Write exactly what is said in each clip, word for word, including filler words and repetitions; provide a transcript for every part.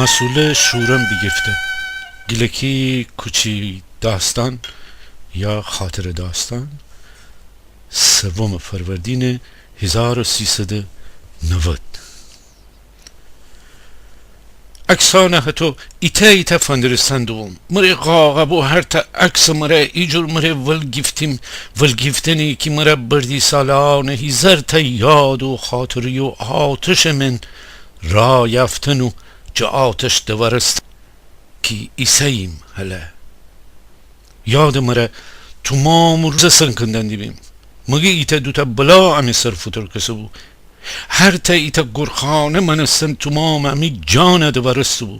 مسوله شورم بیگیفته. گیلکی کوچی داستان یا خاطره داستان، سوم فروردین هیزار و سیصد و نود. عکسانه هتو ایتا ایتا فندرستن دوبوم. مره قاقه بو هرته عکس مره ایجور مره ولگیفتیم، ولگیفتنی کی مره بردی سالانه هیزارتا یاد و خاطری و آتش من را یافتن و جه آتش دوارستن کی ایسه‌ییم هله. یاد مره تومام روزه سنکندن دیبیم. مگه ایتا دوتا بلا امی سر فوتورکسه بو. هرته ایتا گورخانه مانستن تومام امی جانه دوارسته بو.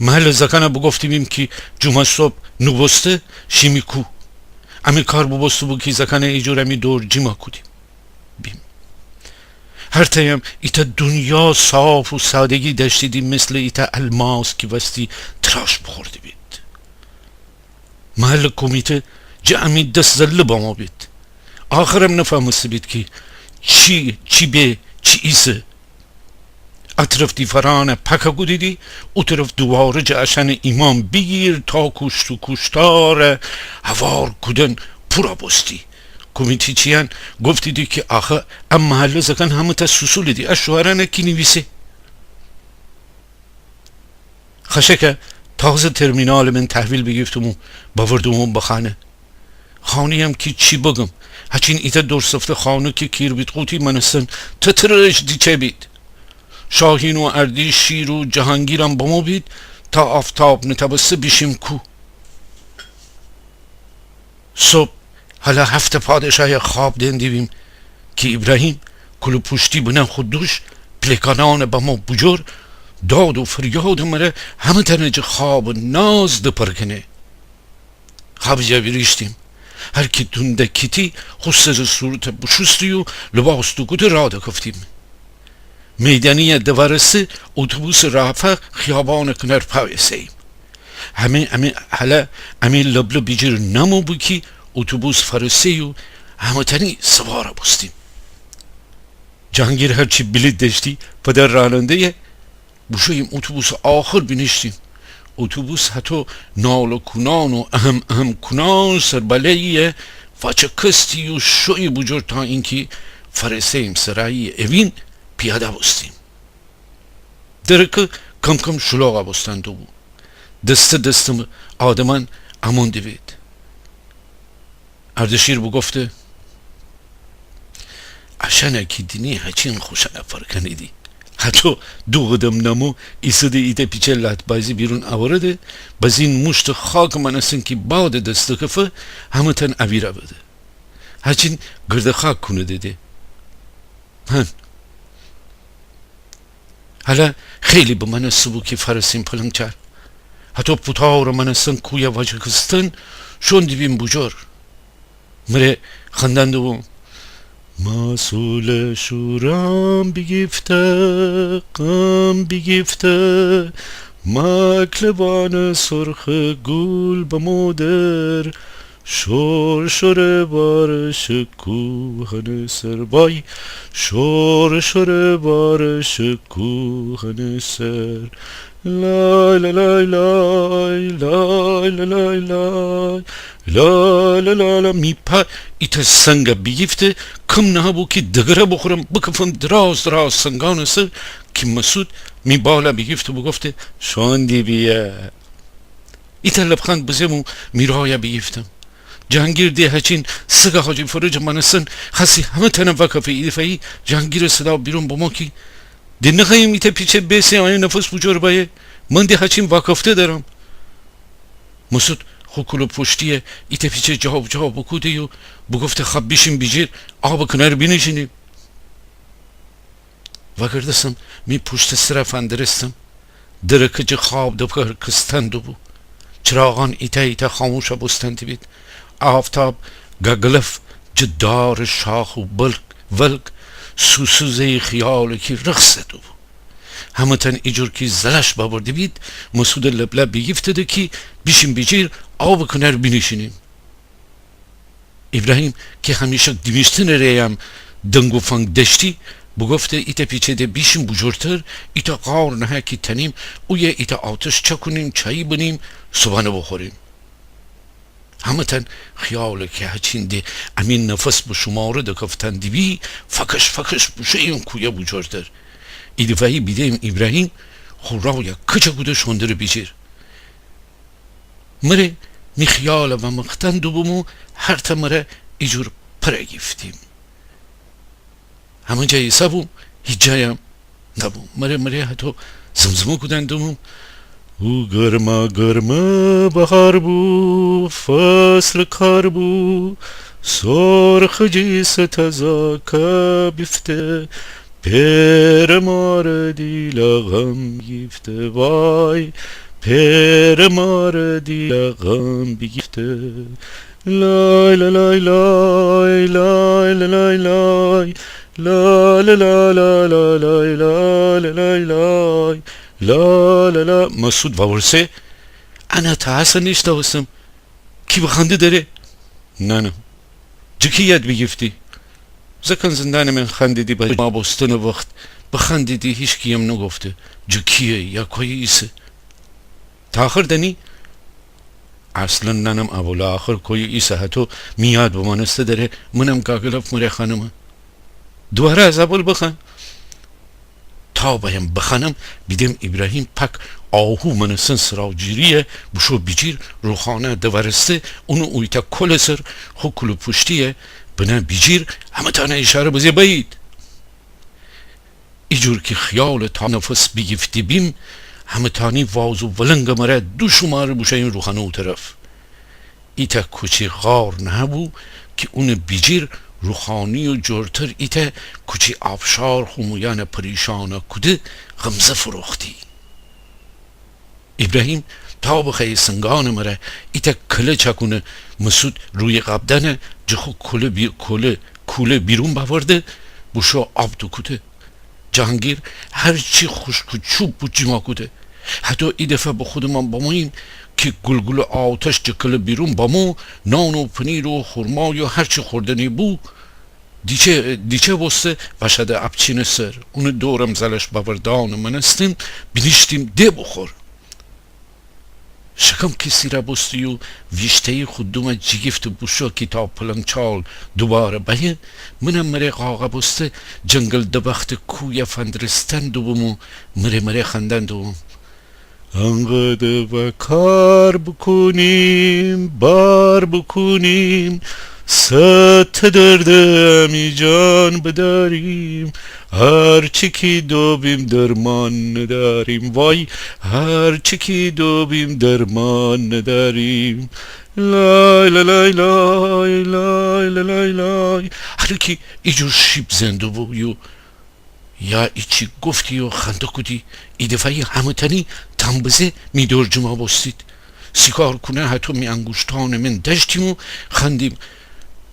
محل زاکانه بوگفتیبیم کی جومه صبح نوبوسته شیمی کو. امی کار بوبوسته بو کی زاکانه ایجور امی دور جیما کودیم. بیم. هرته‌یم ایتا دونیا صاف و سادگی دأشتیدی، مثل ایتا الماس کی وستی تراش بوخورده بید. محل کومیته جه امی دس زله بمو بید. آخرم نفهمسته بید کی چی، چی به، چی ایسه. ا طرف دیفارانه پاکه کودیدی، او طرف دوواره جه اشأنه ایمام بیگیر تا کوشت و کوشتاره هوار کودن پورا بوستی. کومیته‌چیأن گفتیدی کی آخه ا محله زاکان همه‌تأ سوسولیدی، ا شوهرأنه کی نیویسه؟ خشکه تازه ترمینال من تحویل بیگیفتم و بأوردم به خانه. خانه‌یم کی چی بگم، هچین ایتا دورسفته خانه کی کیر بید قوتی مانستن تترش دیچه بید. شاهین و اردشیر و جهانگیرم بمو بید تا آفتاب نتأبسته بیشیم کو. صبح هله هفته پادشایه خواب دئن دیبیم کی ایبراهیم کوله‌پوشتی بنه خو دوش، پلکانانه بمو بوجور، داد و فریاد مره همه‌تأنه جه خواب ناز دپرکنه. خوابٚ جا ویریشتیم. هر کی تونده کیتی خو سر و صورته بوشوستی و لباس دوکوده راه دکفتیم. میدانی‌یه دوارسته اتوبوسٚ رافا خیابانٚ کنار پا ایسه‌ییم. همه، همه، هله امی لبله بیجیر نمو بو کی اتوبوس فأرسه‌یی و همه‌تأنی سوارا بوستیم. جهانگیر هرچی بلیط دأشتی پدر راننده‌یه، بوشوییم اتوبوسٚ آخر بینیشتیم. اتوبوس هتو ناله کونان و اهم اهم کونان سرباله‌یه فاچکستی و شویی بوجور تا اینکی فأرسه‌ییم سرایی اوین پیاده بوستیم. درکه کم‌کم شلوغا بوستن دوبو. دسته دسته آدمأن امون دیبید. اردشیر بوگفته: اشأنه کی دینی هچین خوشأنه فرکنیدی. هتو دو قدم نمو ایسه‌ده ایتأ پیچه لات‌بازی بیرون اوره ده، بزین موشتٚ خاکٚ مأنستن کی بادٚ دس دکفه، همه‌تأن اویرا بده. هچین گرد خاک کونه دده. هن. هله خیلی بمأنسته بو کی فأرسیم پلنگچار. هتو پوتارٚ مأنستن کویه واجکستن شون دیبیم بوجور. مره خواندن دوبوم: مسوله شورم بیگیفته، غم بیگیفته، مکلوانٚ سرخٚ گول بمو در، شور شور بارشٚ کوهنٚ سر، وای، شور شور بارشٚ کوهنٚ سر. لای لای لای لای، لای لای لای لای، لای لای لای لای. می پا ایتأ سنگه بیگیفته، کم نهه‌بو کی دگره بوخورم، بکفم دراز دراز سنگانٚ سر کی مسعود می باله بیگیفته بوگفته: شون دی بیه. ایتأ لبخند بزم و می راه‌یه بیگیفتم. جهانگیر ده هچین سگٚ حاجی فرجٚ مأنستن خوأستی همه‌تأنه واکفه. ایدفعه‌یی جهانگیرٚ صدا بیرون بمو کی: ده نخوأیم ایتأ پیچه بیسه، آیه نفس بوجور بأیه. من ده هچین واکفته درم. مسعود خو کوله‌پوشتی‌یه ایتأ پیچه جابجا بوکوده‌یو بوگفته: خب بیشیم بیجیر، آبٚ کنار بینیشینیم. واگردستم، می پوشتٚ سره فندرستم. درکه جٚه خواب دپرکستن دوبو. چراغأن ایتأ ایتأ خاموشا بوستن دیبید. آفتاب گاگلف جٚه دارٚ شاخ و بلک، ولک سوسو زه‌یی خیاله کی رخص دوبو. همه‌تأن ایجور کی زلش ببرده بید، مسعودٚ لبله بیگیفته ده کی بیشیم بیجیر، آبٚ کنار بینیشینیم. ایبراهیم کی همیشک دیمیشتنٚ ره‌یم دنگ و فنگ دأشتی، بوگفته ایتأ پیچه ده بیشیم بوجورتر، ایتأ غار نهه کی تنیم، اویه ایتأ آتش چأکونیم، چایی بنیم، صوبانه بوخوریم. همه‌تأن خیاله کی هچین ده امی نفس به شوماره دکفتن دیبی، فکش فکش بوشوییم کویه بوجورتر. ایدفعه‌یی بیده‌ییم ایبراهیم خو رایه کچه کوده شوندره بیجیر. مره می خیاله ومختن دوبوم و هرتأ مره ایجور پره گیفتیم. همه جا ایسه‌بوم، هیچ جایم نبوم. مره مره هتو زمزمه کودن دوبوم: او گرما گرمه بهار بو، فصل کار بو، سرخ جیس تزاکه بیفته، پئر مار دیله غم بیگیفته، وای، پئر مار دیله غم بیگیفته. لای لای لای لای، لای لای لای لای، لای لای لای، لای لای لای. مسعود وورسه: انه تا هسه نیشنوستم. کی بخنده دره؟ ننم. جه کی یاد بیگیفتی؟ زأکأن زندانٚ من خوأندیدی، به جما بوستنٚ وخت بخوأندیدی، هیچکییم نوگفته جه کییه یا کویه ایسه. تا آخر دأنی؟ اصلا ننم اول و آخر کویه ایسه، هتو می یاد بمأنسته دره منم گاگلف مره خوأنمه. دوباره از اول بخوأن. تا بأیم بخوأنم، بیدم ایبراهیم پاک آهو مأنستن سراجیرییه بوشو بیجیر، روخانه دوارسته، اونٚ اویتأ کولٚ سر خو کوله‌پوشتییه بنه بیجیر، همه‌تأنه ایشاره بزه بأیید. ایجور کی خیالٚ تا نفس بیگیفته بیم، همه‌تأنی واز و ولنگٚ مره دو شوماره بوشوییم روخانه او طرف. ایتأ کوچی غار نهه‌بو کی اونٚ بیجیر روخانه‌یٚ جورتر ایتأ کوچی آبشار خو مویأنه پریشانه کوده غمزه فروختی. ایبراهیم تا بخوأیه سنگانٚ مره ایتأ کله چأکونه، مسعود رویی قبدأنه جه خو کوله بی-، کوله، کوله بیرون بأورده، بوشو آب دوکوده. جهانگیر هرچی خوشکٚ چوب بو جیما کوده. هتو ایدفعه به خودمان بموییم کی گولگوله آتش جه کله بیرون بمو، نان و پنیر و خورمای و هرچی خوردنی بو، دیچه، دیچه بوسته وأشأده آبچینٚ سر. اونٚ دورم زلش بأوردأنٚ مأنستیم، بینیشتیم ده بوخور. شکم کی سیرا بوستی و ویشته‌یی خو دومه جیگیفته بوشو کی تا پلنگ چال دوباره بأیه، منم مره قاقا بوسته جنگل دبختٚ کویه فندرستن دوبوم و مره مره خوأندن دوبوم. انقدر و کار بوکونیم، بار بوکونیم، صد ته درده امی جان بدأریم، هرچی کی دوبیم درمان ندأریم، وای، هرچی کی دوبیم درمان ندأریم. لای لای لای، لای لای لای. هر کی ایجور شیب زئن دوبو یو یا ایچی گفتی و خنده کودی، ایدفعه‌یی همه‌تأنی تام بزه می دور جیما بوستید. سیگار کونه هتو می انگوشتانٚ من دأشتیم و خوأندیم: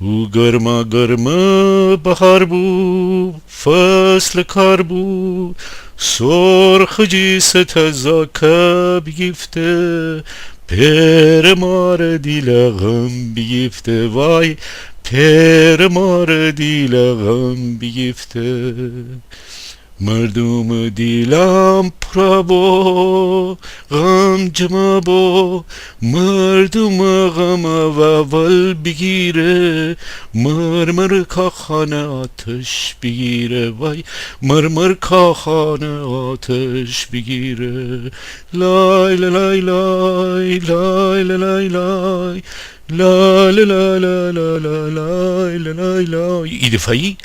او گرما گرمه بهار بو، فصلٚ کار بو، سرخٚ جیسٚ تزاکه بیگیفته، پئرٚ مارٚ دیله غم بیگیفته، وای، پئرٚ مارٚ دیله غم بیگیفته. مردومٚ دیلم پورا بو، غم جمه بو، مردومٚ غمه ول بیگیره، مرمر کاخانه آتش بیگیره، وای، مرمر کاخانه آتش بیگیره. لای لای لای، لای لای لای، لای لای لای. ایدفعه‌یی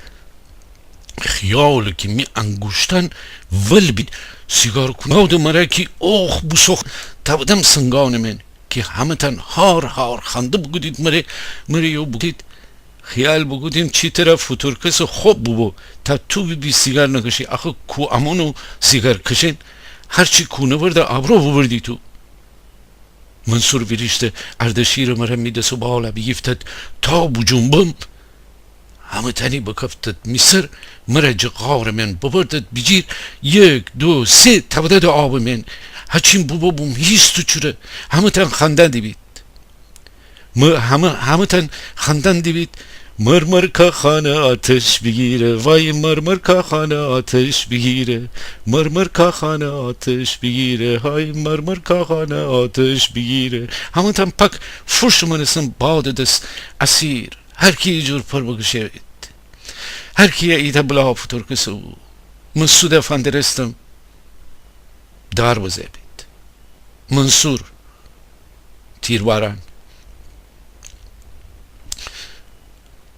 خیاله کی می انگوشتان ول بید، سیگار کونه دو مره کی اوخ بوسوخت، تاودم سنگانٚ من کی همه‌تان هار هار خنده بوکودید مره، مره یو بوگفتید: خیال بوکودیم چی تره فوتورکسٚ خب بوبو، تا تو بیبی سیگار نکشی، آخه کو امونو سیگار کشئن، هرچی کونه ورده آبرو ببردی تو. منصور ویریشته اردشیرٚ مره می دس و بالا بیگیفتد تا بوجونبم، همه‌تأنی بکفتد می سر، مره جه غارٚ من ببردد بیجیر، یک، دو، سه، تاودد آبٚ من. هچین بوبوبوم هیست و چوره، همه‌تأن خندان دیبید. همه، همه‌تأن خندان دیبید، مر مر کاخانه آتش بیگیره، وای مر مر کاخانه آتش بیگیره، مر مر کاخانه آتش بیگیره، های مر مر کاخانه آتش بیگیره. همه‌تان پاک فوش مانستن بادٚ دس اسیر. هر کی ایجور پر بکشه بید. هر کی ایتأ بلا پوتورکسه بو. مسعود فندرستم دار بزه بید. منصور تیرباران.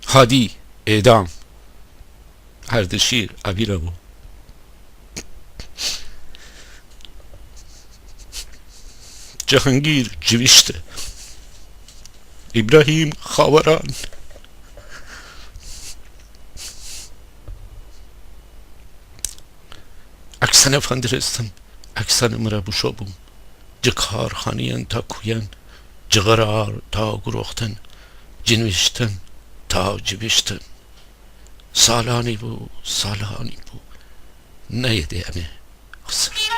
هادی اعدام. اردشیر اویرا بو. جهانگیر جیویشته. ایبراهیم خاوران. عکسأنه فندرستم، عکسأنٚ مرا بوشو بوم. جٚه کارخانه‌یأن تا کویأن، جٚه قرار تا گروختن، جٚه نیویشتن تا جیویشتن. سالأنی بو، سالأنی بو. نه‌یه دئنه خسر.